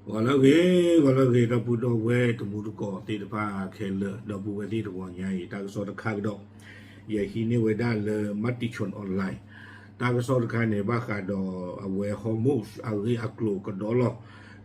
ဂီၤလၢအဂ့ၤ, ဂီၤလၢအဂ့ၤ ဒီပုၢ်ဒီဝဲၢ်တံၤသကိးသ့ၣ်တဖၣ်ခဲလၢာ်, ဒီပုၢ်ဝဲၢ်သ့ၣ်တဂီၤညါအံၤ တၢ်ကစီၣ်တခါကဒီး, ယဟံးန့ၢ်ဝဲဒၣ်လၢ Matichon Online တၢ်ကစီၣ်တခါန့ၣ် ဘၣ်ဃးဒီးအဝဲ Hormuz အဂ့ၢ်အကျိၤကဒီးလီၤ.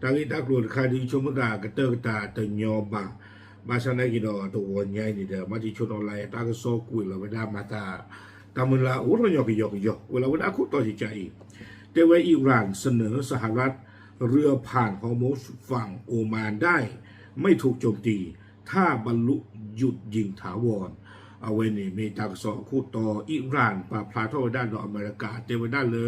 တၢ်ဂ့ၢ်တၢ်ကျိၤတခါဒုး ဆိကမိၣ်သးကတၢၢ်ကတၢၢ်တညီဘၣ်, ဘၣ်ဆၣ်သနာ်က့ဒီးတဂီၤညါအံၤန့ၣ်ဒီး Matichon Online အတၢ်ကစီၣ်ကွဲးလီၤဝဲဒၣ်မၤသး တၢ်မုၢ်လၢ်အိၣ်ထီၣ်ညီကယီကယီ ကွဲးလီၤဝဲဒၣ်အခိၣ်တီစံးကါအံၤ, တဲဝဲ Iran เสนอสหรัฐ เรือผ่านฮอร์มุซฝั่งโอมานได้ไม่ถูกโจมตี ถ้าบรรลุหยุดยิงถาวร အဝဲန့ၣ်မ့ၢ်တၢ်ကစီၣ်အခိၣ်တီ Iran ပာ်ဖျါထီၣ်ဝဲဒၣ်ဒီးအမဲရကၤ တဲဝဲဒၣ်လၢ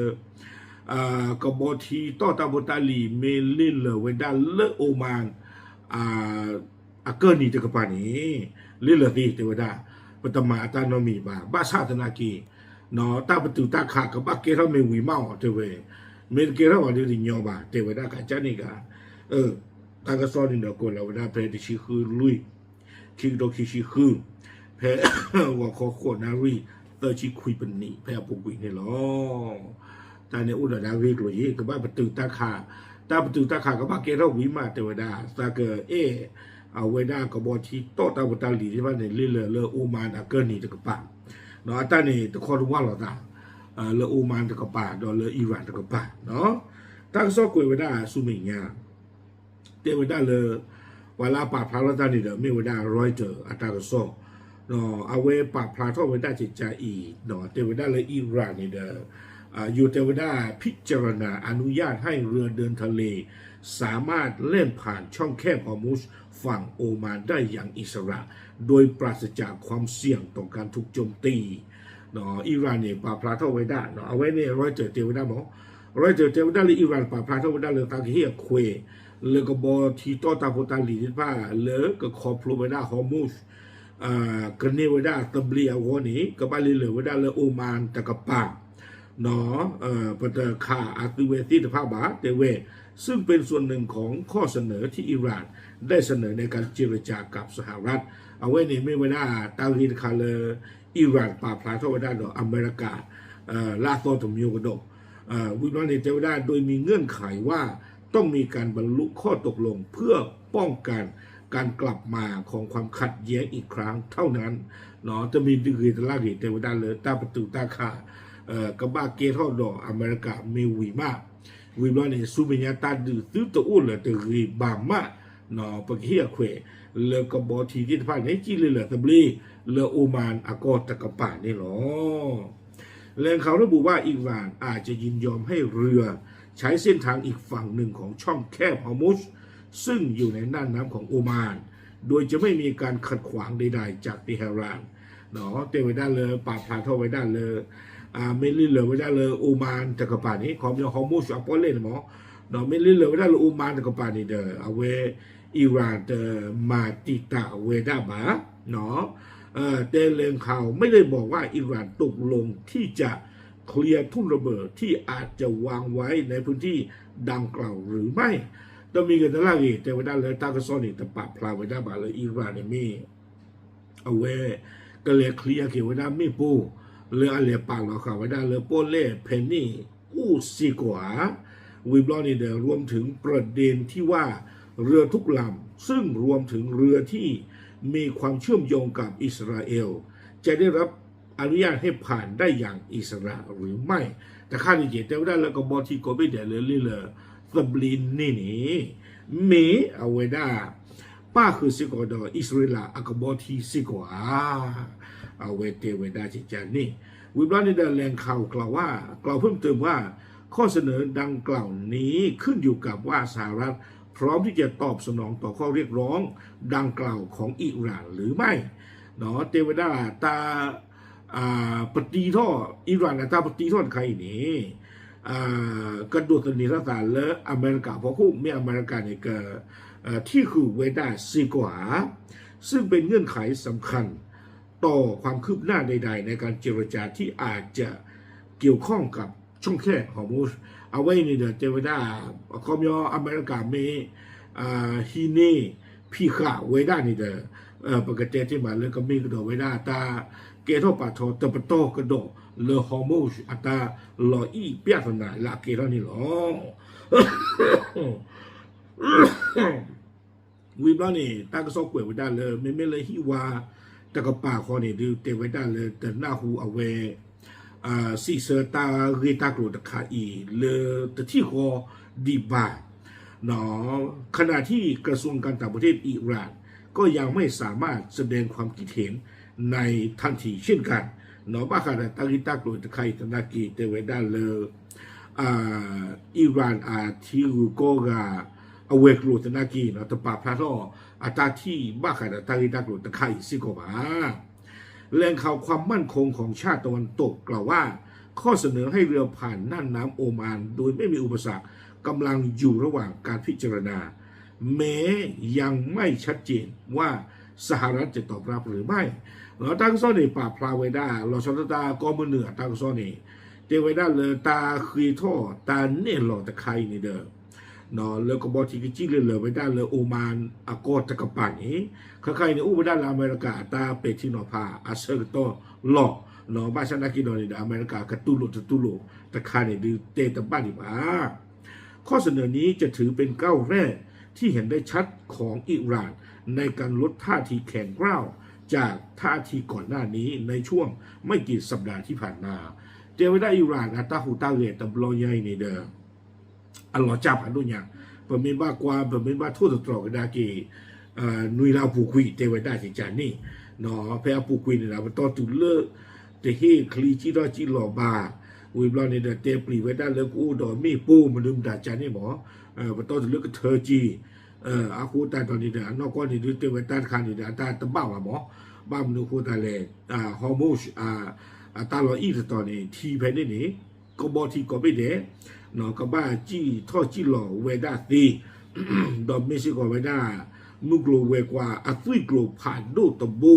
ကဘီထံတီၢ်တၢ်ဖိတၢ်လံၤမ့ၢ်လ့ၢ်လၢာ်ဝဲဒၣ်လၢ Oman အကၢၢ်နံၤတကပၤန့ၣ် လ့ၢ်လၢာ်သ့တဲဝဲဒၣ်, ပတမၤအတၢ်နီတမံၤဘၣ်, ဘၣ်ဆၣ်သနာ်က့ တၢ်ပတုာ်တၢ်ခးကဘၣ်ကဲထီၣ်မ့ၢ်ဝံၤမးအီၤတဲဝဲ, မ့ၢ်တကဲထီၣ်ဘၣ်ဒီးတညီဘၣ် တဲဝဲဒၣ်ကကန့ၣ်က တၢ်ကစီၣ်န့ၣ်ဒီးကွဲးလီၤဝဲဒၣ်ဖဲတဆံဃုလွံၢ် ခံကထိခံဆံဃု, ဖဲဂီၤခီဃိးနၣ်ရံၣ် သၢဆံခွံပနံး ဖဲအပူၤကွံာ်န့ၣ်လီၤ. တၢ်န့ၣ်အိၣ်ဒီးတၢ်ဂ့ၢ်ကျိၤယံၤ ကဘၣ်ပတုာ်တၢ်ခး, တၢ်ပတုာ်တၢ်ခးကဘၣ်ကဲထီၣ်ဝံၤမး တဲဝဲဒၣ် သးကအဲၣ် အဝဲဒၣ်ကဘီထံတီၢ်တၢ်ဖိတၢ်လံၤသ့ၣ်တဖၣ်န့ၣ် လ့ၢ်လၢာ်လၢ Oman အကၢၢ်နံၤတကပၤ, အတၢ်န့ၣ်တခီတဝၢ်လိာ်သး လၢ Oman တကပၤ ဒီးလၢ Iran တကပၤ, တၢ်ကစီၣ်ကွဲးဝဲဒၣ်ဆူမဲာ်ညါ တဲဝဲဒၣ်လၢ ပှၤလၢအပာ်ဖျါထီၣ်တၢ်န့ၣ်ဒီး မ့ၢ်ဝဲဒၣ် Reuters အတၢ်ကစီၣ်, အဝဲပာ်ဖျါထီၣ်ဝဲဒၣ်ကကါအံၤ, တဲဝဲဒၣ်လၢ Iran န့ၣ်ဒီး ယိၤတဲဝဲဒၣ် พิจารณาอนุญาตให้เรือเดินทะเลสามารถแล่นผ่านช่องแคบฮอร์มุซฝั่งโอมานได้อย่างอิสระโดยปราศจากความเสี่ยงต่อการถูกโจมตี Iran န့ၣ် ပာ်ဖျါထီၣ်ဝဲဒၣ် အဝဲန့ၣ် Reuters တဲဝဲဒၣ်မး, Reuters တဲဝဲဒၣ်လၢ Iran ပာ်ဖျါထီၣ်ဝဲဒၣ်လၢသးကဟ့ၣ်အခွဲး လၢကဘီထံတီၢ်တၢ်ဖိတၢ်လံၤသ့ၣ်တဖၣ် လၢကခီဖျိဝဲဒၣ် Hormuz ကန့ၢ်ဝဲဒၣ်သဘျ့အဂီၢ်န့ၣ် ကဘၣ်လ့ၢ်လၢာ်ဝဲဒၣ်လၢ Oman တကပၤ ပတခးအသုဝဲသ့ၣ်တဖၣ်ဘၣ် တဲဝဲ, ซึ่งเป็นส่วนหนึ่งของข้อเสนอที่อิหร่านได้เสนอในการเจรจากับสหรัฐ အဝဲန့ၣ်မ့ၢ်ဝဲဒၣ်တၢ်ဂ့ၢ်တခါလၢ Iran ပာ်ဖျါထီၣ်ဝဲဒၣ်ဒီးအမဲရကၤ လၢအသီတမံၤကဒီး, ဝံၤဘျီန့ၣ် တဲဝဲဒၣ် โดยมีเงื่อนไขว่าต้องมีการบรรลุข้อตกลงเพื่อป้องกันการกลับมาของความขัดแย้งอีกครั้งเท่านั้น တမ့ၢ်ဒုးဂ့ၤတလၢ်ဂ့ၤ တဲဝဲဒၣ်လၢတၢ်ပတုာ်တၢ်ခး ကဘၣ်ကဲထီၣ်ဒီးအမဲရကၤမ့ၢ်ဝံၤမး, ဝံၤဘျီန့ၣ် ဆူမဲာ်ညါတၢ်ဒုးသုတအိၣ်လၢၤတဂ့ၤဘၣ်မး, ပကဟ့ၣ်အခွဲး လၢကဘီထံသ့ၣ်တဖၣ်န့ၣ် ကံၣ်လ့ၢ်လၢာ်သဘျ့ လၢ Oman အကီၢ်တကပၤန့ၣ်လီၤ. แหล่งข่าวระบุว่าอิหร่านอาจจะยินยอมให้เรือใช้เส้นทางอีกฝั่งหนึ่งของช่องแคบฮอร์มุซ ซึ่งอยู่ในน่านน้ำของโอมาน โดยจะไม่มีการขัดขวางใดๆจากเตหะราน တဲဝဲဒၣ်လၢပာ်ဖျါထီၣ်ဝဲဒၣ်လၢ မ့ၢ်လ့ၢ်လၢာ်ဝဲဒၣ်လၢ Oman တကပၤန့ၣ် ခီပညီ Hormuz အပီၣ်လဲၣ်န့ၣ်မး, မ့ၢ်လ့ၢ်လၢာ်ဝဲဒၣ်လၢ Oman တကပၤန့ၣ်ဒီး အဝဲ Iran တမၤတံာ်တာ်ဝဲဒၣ်ဘၣ် แต่แหล่งข่าวไม่ได้บอกว่าอิหร่านตกลงที่จะเคลียร์ทุ่นระเบิดที่อาจจะวางไว้ในพื้นที่ดังกล่าวหรือไม่ တမံၤဂ့ၤတလၢ်ဂ့ၤ တဲဝဲဒၣ်လၢတၢ်ကစီၣ်န့ၣ် တပာ်ဖျါဝဲဒၣ်ဘၣ်လၢ Iran န့ၣ်မ့ၢ် အဝဲ ကလဲၤ clear က့ၤဝဲဒၣ်မ့ၣ်ပိၢ် လၢအလဲၤပာ်လီၤဃာ်ဝဲဒၣ်လၢပီၣ်လဲၣ်ဖဲန့ၣ်အိၣ်စ့ၢ်ကီးဧါ, ဝံၤဘျီန့ၣ်ဒီး รวมถึงประเด็นที่ว่าเรือทุกลำ ซึ่งรวมถึงเรือที่มีความเชื่อมโยงกับอิสราเอล จะได้รับอนุญาตให้ผ่านได้อย่างอิสระหรือไม่ တခါန့ၣ်က့ တဲဝဲဒၣ်လၢကဘီထံကိးဘ့ၣ်ဒဲးလၢလ့ၢ်လၢာ် သဘျ့န့ၣ်န့ၣ် မ့ၢ်အဝဲဒၣ် ပၣ်ဃုာ်စ့ၢ်ကီးဒီးအံၣ်စရ့လးအကဘီထံစ့ၢ်ကီးဧါ, အဝဲတဲဝဲဒၣ်ကကါန့ၣ်, ဝံၤဘျီန့ၣ်ဒီး แหล่งข่าว กล่าวว่า กล่าวเพิ่มเติมว่า ข้อเสนอดังกล่าวนี้ขึ้นอยู่กับว่าสหรัฐพร้อมที่จะตอบสนองต่อข้อเรียกร้องดังกล่าวของอิหร่านหรือไม่ တဲဝဲဒၣ်တၢ် ပတံထီၣ် Iran အတၢ်ပတံထီၣ်တခါအံၤန့ၣ် ကဒိးသန့ၤထီၣ်သးလၢအမဲရကၤဖီခိၣ် မ့ၢ်အမဲရကၤန့ၣ် ကထံၣ်ဃုာ်ဝဲဒၣ်စ့ၢ်ကီးဧါ, ซึ่งเป็นเงื่อนไขสำคัญต่อความคืบหน้าใดๆในการเจรจาที่อาจจะเกี่ยวข้องกับช่องแคบฮอร์มุซ အဝဲအံၤန့ၣ်ဒီးတဲဝဲဒၣ် အခီပညီအမဲရကၤမ့ၢ် ဟံးန့ၢ်ဖံးဃာ်ဝဲဒၣ်န့ၣ်ဒီး ပကတဲတ့ၢ်မးလၢကမ့ၢ်ကဒီးဝဲဒၣ်တၢ်ကဲထီၣ်ပာ်ထီတပတီၢ်ကဒီးလၢ Hormuz အတၢ်လီၤအံၣ် ပြဿနာ လၢအကဲထီၣ်န့ၣ်လီၤ. ဝံၤဘျီန့ၣ် တၢ်ကစီၣ်ကွဲးဝဲဒၣ်လၢ မ့မ့ၢ်လၢဟံၣ်ဝါတကပၤဃီန့ၣ် ဒုးတဲဝဲဒၣ်လၢတနၢ်ဟူအဝဲ စံးဆၢတၢ်ဂ့ၢ်တၢ်ကျိၤတခါအံၤ လၢတထံၣ်ဃီဒံးဘၣ် ขณะที่กระทรวงการต่างประเทศอิหร่านก็ยังไม่สามารถแสดงความคิดเห็นในทันทีเช่นกัน ဘၣ်ဃးဒီးတၢ်ဂ့ၢ်တၢ်ကျိၤတခါအံၤသနာ်က့ တဲဝဲဒၣ်လၢ အံရၣ်အထံဂုၤကီၢ်ဂၤ အဝဲၤကျိၤသနာ်က့ တပာ်ဖျါထီၣ်အတၢ်ထံၣ်ဘၣ်ဃးဒီးတၢ်ဂ့ၢ်တၢ်ကျိၤတခါအံၤစ့ၢ်ကီးဘၣ် แหล่งข่าวความมั่นคงของชาติตะวันตกกล่าวว่า ข้อเสนอให้เรือผ่านน่านน้ำโอมานโดยไม่มีอุปสรรคกำลังอยู่ระหว่างการพิจารณา แม้ยังไม่ชัดเจนว่าสหรัฐจะตอบรับหรือไม่ ဒီးတၢ်ကစီၣ်န့ၣ် ပာ်ဖျါဝဲဒၣ် လီၤဆီဒၣ်တၢ်ကီၢ်မုၢ်နုာ်အတၢ်ကစီၣ်န့ၣ် တဲဝဲဒၣ်လၢတၢ်ဃ့ထီၣ်တၢ်နဲၣ်လီၤတခါအံၤန့ၣ်ဒီး လၢကဘီထံကစံၣ်လၢလၢာ်ဝဲဒၣ်လၢ Oman အကီၢ်တကပၤန့ၣ် ခဲခါအံၤန့ၣ် အိၣ်ဝဲဒၣ်လၢအမဲရကၤအတၢ်ပဲာ်ထံနီၤဖးအဆၢကတီၢ်လီၤ. ဘၣ်ဆၣ်သနာ်က့ဒီးန့ၣ်ဒီး အမဲရကၤကတူၢ်လိာ်တတူၢ်လိာ်တခါန့ၣ်ဒုးတဲတဘၣ်ဒံးဘၣ် ข้อเสนอนี้จะถือเป็นก้าวแรกที่เห็นได้ชัดของอิหร่านในการลดท่าทีแข็งกร้าวจากท่าทีก่อนหน้านี้ในช่วงไม่กี่สัปดาห์ที่ผ่านมา တဲဝဲဒၣ်အံရၣ်အတၢ်ဟူးတၢ်ဂဲၤတဘျီညါအံၤန့ၣ်ဒီး အလီၤစၢ်ဖးဒိၣ်ညါ ပမ့ၢ်ဘၣ်ကွၢ် ပမ့ၢ်ဘၣ်ထိၣ်သတြီၤကဒါက့ၤ နွံလၢအပူၤကွံာ်တဲဝဲဒၣ်ကကန့ၣ် ဖဲအပူၤကွံာ်န့ၣ်ဒီး ပတီၢ်တုၤလၢ တဟ့ၣ်ချံစံၣ်ထီၣ်စံၣ်လီၤဘၣ် ဝံၤဘျီန့ၣ်ဒီး တဲပျံၤဝဲဒၣ်လၢကအိၣ်ဒီးမ့ၣ်ပိၢ်မနုၤမတၤကန့ၣ်မး ပတီၢ်တုၤလၢကထၢက့ၤ အဃိသတးဒီးန့ၣ်ဒီး အနီၢ်ကီၢ်န့ၣ်ဒုးတဲဝဲတၢ်တခါန့ၣ်ဒီး အတၢ်တဘၣ်ဘၣ်မး ဘၣ်မနုၤအဃိသတးလဲၣ် Hormuz အတၢ်လီၤအံၣ်တတီၤန့ၣ် ထံဖဲန့ၣ်န့ၣ် ကဘီထံကိးဘ့ၣ်ဒဲး ကဘၣ်စံၣ်ထီၣ်စံၣ်လီၤဝဲဒၣ်သ့ ဒီးမ့ၢ်စ့ၢ်ကီးဝဲဒၣ် မုၢ်ကျိၤဝဲၤကွာ်အသွံၣ်ကျိၤဖးဒိၣ်တဘိ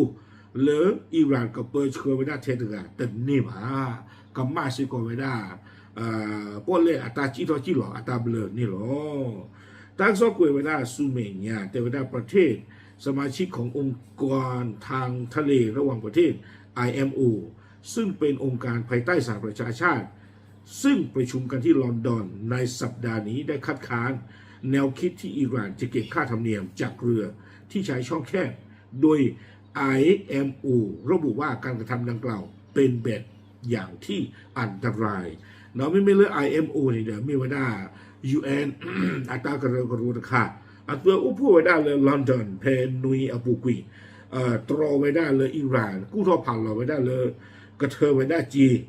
လၢအံရၣ်ကပၢဆှၢဝဲဒၣ်ထဲတဂၤတန့ၢ်ဘၣ် ကမၣ်စ့ၢ်ကီးဝဲဒၣ် ပီၣ်လဲၣ်အတၢ်စံၣ်ထီၣ်စံၣ်လီၤအတၢ်ဘျၢန့ၣ်လီၤ. တၢ်ကစီၣ်ကွဲးဝဲဒၣ်ဆူမဲာ်ညါ တဲဝဲဒၣ် ประเทศสมาชิกขององค์การทางทะเลระหว่างประเทศ IMO ซึ่งเป็นองค์การภายใต้สหประชาชาติ ซึ่งประชุมกันที่ลอนดอนในสัปดาห์นี้ได้คัดค้านแนวคิดที่อิหร่านจะเก็บค่าธรรมเนียมจากเรือที่ใช้ช่องแคบ โดย IMO ระบุว่าการกระทำดังกล่าวเป็นแบบอย่างที่อันตราย ဒီးမ့မ့ၢ်လၢ IMO န့ၣ်ဒီး မ့ၢ်ဝဲဒၣ် UN အတၢ်ကရၢကရိတခါ အသုအိၣ်ဖှိၣ်ဝဲဒၣ်လၢ London ဖဲနွံအပူၤကွံာ် တြီဝဲဒၣ်လၢအံရၣ် ကူၣ်ထီၣ်ဖးလီၤဝဲဒၣ်လၢ ကထၢဝဲဒၣ်က့ၤ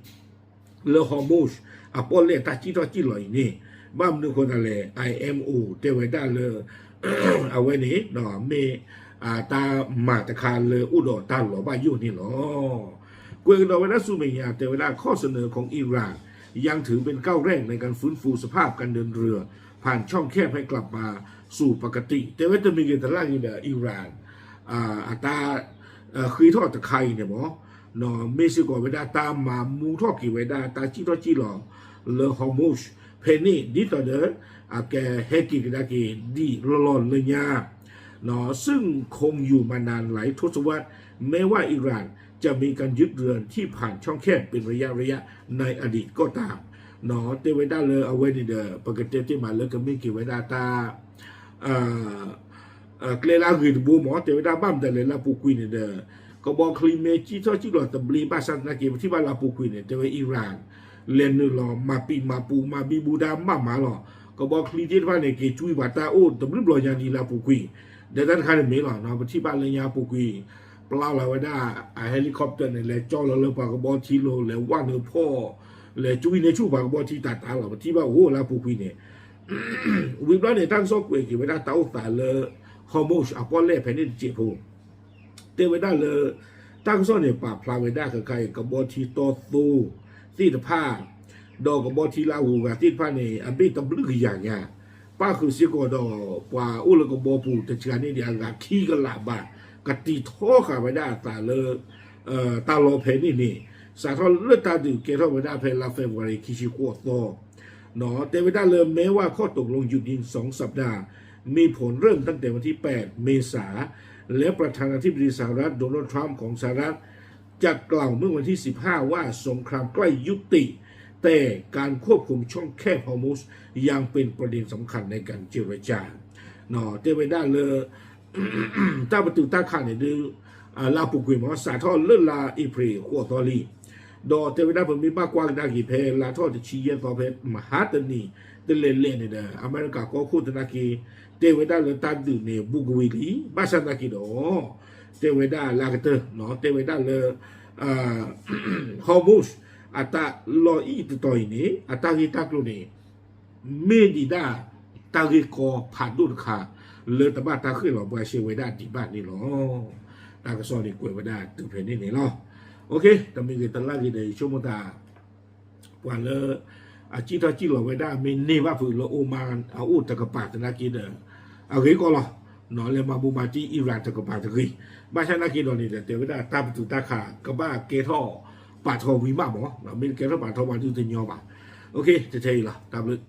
လၢ Hormuz အပီၣ်လဲၣ်တၢ်စံၣ်ထီၣ်စံၣ်လီၤအံၤန့ၣ် ဘၣ်မနုၤအဃိသတးလဲၣ် IMO တဲဝဲဒၣ်လၢ အဝဲန့ၣ် မ့ၢ်တၢ်မၤတခါလၢအိၣ်ဒီးတၢ်လီၤဘၣ်ယိၣ်န့ၣ်လီၤ. ကွဲးကဒီးဝဲဒၣ်ဆူမဲာ်ညါ တဲဝဲဒၣ် ข้อเสนอของอิหร่านยังถือเป็นก้าวแรกในการฟื้นฟูสภาพการเดินเรือผ่านช่องแคบให้กลับมาสู่ปกติ တဲဝဲတမံၤဂ့ၤတလၢ်ဂ့ၤဒီး အံရၣ် အတၢ် ဃ့ထီၣ်တခါအံၤန့ၣ်မး မ့ၢ်စ့ၢ်ကီးဝဲဒၣ်တၢ်မၤမူထီၣ်က့ၤဝဲဒၣ်တၢ်စံၣ်ထီၣ်စံၣ်လီၤလၢ Hormuz ဖဲန့ၣ် ဒ်သိးဒီး အကဟဲက့ၤကဒါက့ၤဒံးလီၢ်လီၢ်လၢညါ ซึ่งคงอยู่มานานหลายทศวรรษ แม้ว่าอิหร่านจะมีการยึดเรือที่ผ่านช่องแคบเป็นระยะๆ ในอดีตก็ตาม တဲဝဲဒၣ်လၢအဝဲန့ၣ်ဒီး ပကတဲတ့ၢ်မးလၢကမ့ၢ်က့ၤဝဲဒၣ်တၢ် ကျဲလၢအဂ့ၤတဘိမး တဲဝဲဒၣ်ဘၣ်မတၤလဲၣ်လၢအပူၤကွံာ်န့ၣ်ဒီး ကဘီချံမ့ၢ်စံၣ်ထီၣ်စံၣ်လီၤသဘျ့ဘၣ်ဆၣ်သနာ်က့ ပထံၣ်ဘၣ်လၢအပူၤကွံာ်န့ၣ် တဲဝဲအံရၣ် လဲၤနုာ်လီၤ မၤပံာ်မၤပူၤ မၤဘံဘူတၢ်မးမးလီၤ. ကဘီချံသ့ၣ်တဖၣ်န့ၣ် က့ၤကွံပှၤတၢ်အိၣ်တဘျုးဘျီညါဒံးလၢအပူၤကွံာ် ဒီးတၢ်တခါန့ၣ်မ့ၢ်လီၤ ပထံၣ်ဘၣ်လၢညါအပူၤကွံာ် ပျၢ်လီၤဝဲဒၣ် အ helicopter န့ၣ် လဲၤကၠီလီၤလၢပှၤကဘီထံလိၤ လဲၤဝဲနုာ်ဖီၣ် လဲၤကွံန့ၢ်ဆူၣ်ပှၤကဘီထံတၢ်တၢ်လီၤ ပထံၣ်ဘၣ်အိၣ်လၢအပူၤကွံာ်န့ၣ် ဝံၤဘျီန့ၣ် တၢ်ကစီၣ်ကွဲးက့ၤဝဲဒၣ်တၢ်အိၣ်သးလၢ Hormuz အပီၣ်လဲၣ်ဖဲန့ၣ်တစဲးဖိ တဲဝဲဒၣ်လၢ တၢ်ကစီၣ်န့ၣ် ပာ်ဖျါဝဲဒၣ်ခဲခါအံၤ ကဘီထံတီသိသ့ၣ်တဖၣ် ဒီးကဘီထံလၢအဂုၤအဂၤသ့ၣ်တဖၣ်န့ၣ် အဘ့ၣ်တဘျုးကယၤညါ ပၣ်ဃုာ်စ့ၢ်ကီးဒီး ပှၤအိၣ်လၢကဘီပူၤတစှၤန့ၣ်ဒံးအဂၤခံကလးဘး ကတံၤထီဃာ်ဝဲဒၣ်အသးလၢ တၢ်လီၢ်ဖဲန့ၣ်န့ၣ် စးထီၣ်လၢတၢ်ဒုးကဲထီၣ်ဝဲဒၣ်ဖဲလါ February ခံဆံဃိးသီ တဲဝဲဒၣ်လၢ แม้ว่าข้อตกลงหยุดยิงสองสัปดาห์ มีผลเริ่มตั้งแต่วันที่แปด เมษา และประธานาธิบดีสหรัฐโดนัลด์ทรัมป์ของสหรัฐ จะกล่าวเมื่อวันที่สิบห้า ว่าสงครามใกล้ยุติ แต่การควบคุมช่องแคบฮอร์มุซยังเป็นประเด็นสำคัญในการเจรจา တဲဝဲဒၣ်လၢ တၢ်ပတုာ်တၢ်ခးန့ၣ်ဒုး လၢအပူၤကွံာ်မ့ၢ် စးထီၣ်လၢလါအ့ဖြ့ၣ်ဃိးသီလံ, ဒီးတဲဝဲဒၣ် ပမ့ၢ်ဘၣ်ကွၢ်ကဒါက့ၤဖဲလါထီၣ်တဆံယဲၢ်သီ ဖဲမဟါတနံၤတလဲၤလဲၤန့ၣ်ဒီး အမဲရကၤကီၢ်ခိၣ်သနာ်က့ တဲဝဲဒၣ်လၢတၢ်ဒုးန့ၣ် ဘူးကဝံၤလံ, ဘၣ်ဆၣ်သနာ်က့ဒီး တဲဝဲဒၣ်လၢအကတၢၢ် တဲဝဲဒၣ်လၢ Hormuz အတၢ်လီၢ်အံၤတတီၤအံၤန့ၣ် အတၢ်ဂ့ၢ်တၢ်ကျိၤန့ၣ် မ့ၢ်ဒံးဒၣ် တၢ်ဂ့ၢ်ကီဖးဒိၣ်တခါ လၢတဘၣ်တၢ်ဃ့ၢ်လီၤဘှါရှဲဝဲဒၣ်ဒံးဘၣ်န့ၣ်လီၤ. တၢ်ကစီၣ်န့ၣ်ကွဲးဝဲဒၣ်တုၤဖဲန့ၣ်န့ၣ်လီၤ. တမံၤဂ့ၤတလၢ်ဂ့ၤဒီး ယဆိကမိၣ်သး ပှၤလၢ အစံၣ်ထီၣ်စံၣ်လီၤဝဲဒၣ် မ့ၢ်န့ၢ်ဘၣ်ဖုးလၢ Oman အအိၣ်တကပၤသနာ်က့ဒီး အဂ့ၢ်ကီလီၤ. လဲၤမၤဘူးမၤတံၢ် Iran တကပၤတဂ့ၤ. ဘၣ်ဆၣ်သနာ်က့ဒီးန့ၣ်ဒီး တဲဝဲဒၣ်တၢ်ပတုာ်တၢ်ခး ကဘၣ်ကဲထီၣ်ပာ်ထီၣ်ဝံၤမးမ့ၢ်, မ့ၢ်တကဲထီၣ်ပာ်ထီၣ်ဝံၤဒုးတညီဘၣ်. တထဲအံၤလီၤ. တၢ်ဘျုး